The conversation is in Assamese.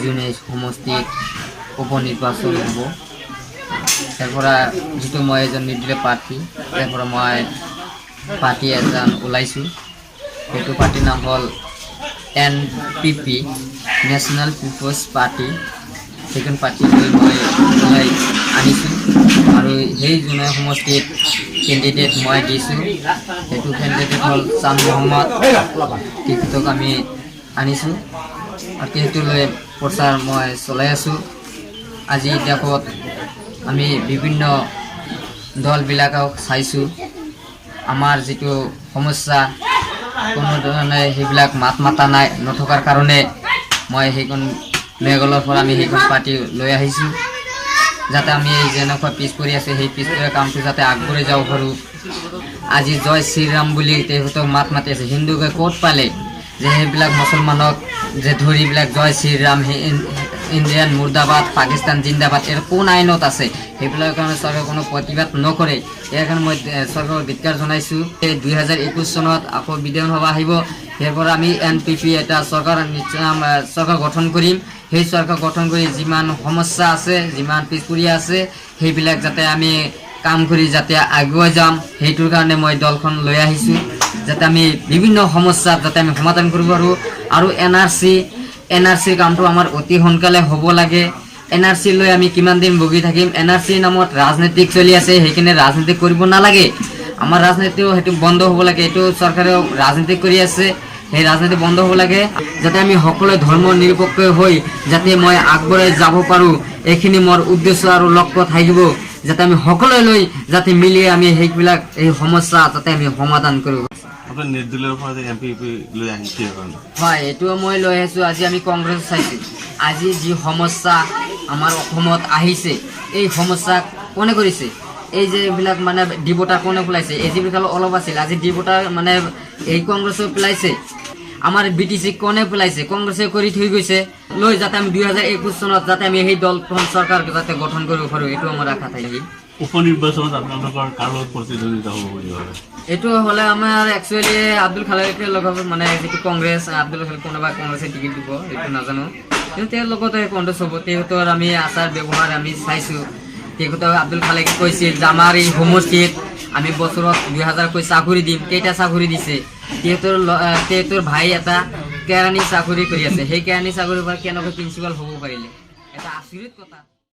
জোনাই সমষ্টিত উপ নিৰ্বাচন হ'ব। ইয়াৰ পৰা যিটো মই এজন নিৰ্দলীয় প্ৰাৰ্থী, ইয়াৰ পৰা মই পাৰ্টি এজন ওলাইছোঁ। সেইটো পাৰ্টিৰ নাম হ'ল NPP, national people's party. সেইখন পাৰ্টি লৈ মই ওলাই আনিছোঁ আৰু সেই জোনাই সমষ্টিত কেণ্ডিডেট মই দিছোঁ। সেইটো কেণ্ডিডেট হ'ল চান্দ মহম্মদ। তেখেতক আমি আনিছোঁ আৰু সেইটো লৈ প্ৰচাৰ মই চলাই আছোঁ। আজি দেশত আমি বিভিন্ন দলবিলাকক চাইছোঁ। আমাৰ যিটো সমস্যা, কোনো ধৰণে সেইবিলাক মাত মাতা নাই নথকাৰ কাৰণে মই সেইখন মেঘালয়ৰ পৰা আমি সেইখন পাৰ্টি লৈ আহিছোঁ, যাতে আমি এই যেনেকুৱা পিছ পৰি আছে, সেই পিছ পৰা কামটো যাতে আগবাঢ়ি যাব পাৰোঁ। আজি জয় শ্ৰীৰাম বুলি তেখেতক মাত মাতি আছে। হিন্দুকে ক'ত পালে যে সেইবিলাক মুছলমানক যে ধৰিবিলাক জয় শ্ৰীৰাম, ইণ্ডিয়ান মুৰ্দাবাদ, পাকিস্তান জিন্দাবাদ, এইটো কোন আইনত আছে? সেইবিলাকৰ কাৰণে চৰকাৰে কোনো প্ৰতিবাদ নকৰে। ইয়াৰ কাৰণে মই চৰকাৰক ধিক্কাৰ জনাইছোঁ। এই 2021 চনত আকৌ বিধানসভা আহিব। ইয়াৰ পৰা আমি এনপিপি এটা চৰকাৰ নিশ্চয় চৰকাৰ গঠন কৰিম। সেই চৰকাৰ গঠন কৰি যিমান সমস্যা আছে, যিমান পিছপৰি আছে, সেইবিলাক যাতে আমি কাম কৰি যাতে আগুৱাই যাম, সেইটোৰ কাৰণে মই দলখন লৈ আহিছোঁ, যাতে আমি বিভিন্ন সমস্যাত যাতে আমি সমাধান কৰিব পাৰোঁ। আৰু এনআৰচি, এনআৰচিৰ কামটো আমাৰ অতি সোনকালে হ'ব লাগে। এনআৰচি লৈ আমি কিমান দিন ভুগি থাকিম? এনআৰচিৰ নামত ৰাজনীতিক চলি আছে, সেইখিনি ৰাজনীতি কৰিব নালাগে। আমাৰ ৰাজনীতিও সেইটো বন্ধ হ'ব লাগে। এইটো চৰকাৰেও ৰাজনীতি কৰি আছে, সেই ৰাজনীতি বন্ধ হ'ব লাগে, যাতে আমি সকলোৱে ধৰ্ম নিৰপেক্ষ হৈ যাতে মই আগবঢ়াই যাব পাৰোঁ। এইখিনি মোৰ উদ্দেশ্য আৰু লক্ষ্য থাকিব, যাতে আমি সকলোৱে লৈ যাতে মিলি আমি সেইবিলাক এই সমস্যা যাতে আমি সমাধান কৰিব। আপোনাৰ নিৰ্দলীয়ৰ পৰা যে এনপিপি লৈ আহিছে, কিহৰ কাৰণে? হয়, এইটো মই লৈ আহিছোঁ। আজি আমি কংগ্ৰেছ চাইছোঁ। আজি যি সমস্যা আমাৰ অসমত আহিছে, এই সমস্যা কোনে কৰিছে? এই যে এইবিলাক মানে ডি ভোটাৰ কোনে পেলাইছে? এই যিবিলাক অলপ আছিল, আজি ডি ভোটাৰ মানে এই কংগ্ৰেছে পেলাইছে। আমাৰ বিটিচি কোনে পেলাইছে? কংগ্ৰেছে কৰি থৈ গৈছে। লৈ যাতে আমি 2021 চনত যাতে আমি সেই দলখন চৰকাৰ যাতে গঠন কৰিব পাৰোঁ, এইটো আমাৰ আশা থাকিল। উপ নিৰ্বাচনত আপোনালোকৰ কাৰ লগত প্ৰতিদ্বন্দ্বিতা হ'ব বুলি ভাবে? এইটো হ'লে আমাৰ একচুৱেলি আব্দুল খালেকৰ লগত, মানে যিটো কংগ্ৰেছ, আব্দুল খালেক কোনোবা কংগ্ৰেছে টিকেট দিব, সেইটো নাজানো। কিন্তু তেওঁৰ লগতে কংগ্ৰেছ হ'ব। তেখেতৰ আমি আচাৰ ব্যৱহাৰ আমি চাইছোঁ। তেখেতক আব্দুল খালেকে কৈছিল যে আমাৰ এই সমষ্টিত আমি বছৰত 2000কৈ চাকৰি দিম। কেইটা চাকৰি দিছে? তেখেতৰ ভাই এটা কেৰাণী চাকৰি কৰি আছে। সেই কেৰাণী চাকৰিৰ পৰা কেনেকৈ প্ৰিন্সিপাল হ'ব পাৰিলে? এটা আচৰিত কথা।